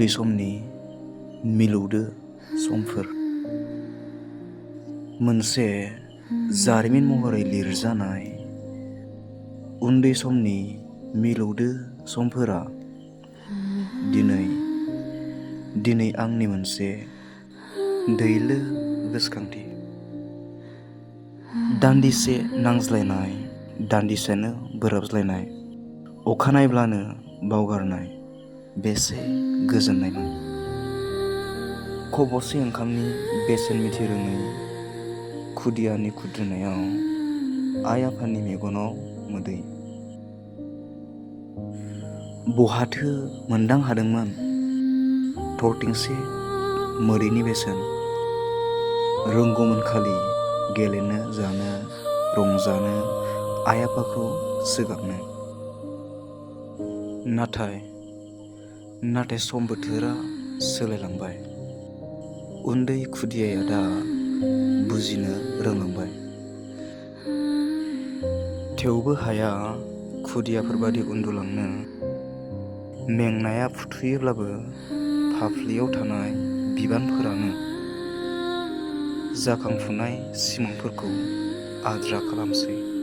उन्दै समनि मिलौदो समफोर। मोनसे जारिमिन महरै लिरजानाय उन्दै समनि मिलौदो समफोरा दिनै आंनि मोनसे दैलो गोसोखांथि। दान्दिसे नांज्लायनाय, दान्दिसेनो बोराबज्लायनाय, अखानायब्लानो बावगारनाय, बेसे गोजोननायमोन। खब'से ओंखामनि बेसेन मिथिरोङै खुदियानि खुद्रिनायाव आइ आफानि मेगनाव मोदै। बहाथो मोनदां हादोंमोन थरथिंसे मोदैनि बेसेन। रोंगौमोन खालि गेलेनो, जानो, रंजानो, आइ आफाखौ सोगाबनो। नाथाय सम बोथोरा सोलायलांबाय। उन्दै खुदियाया दा बुजिनो रोंलांबाय। थेवबो हाया खुदियाफोरबादि उन्दुलांनो। मेंनाया फुथुयोब्लाबो फाफ्लियाव थानाय बिबानफोरानो जाखांफुनाय सिमांफोरखौ आद्रा खालामसै।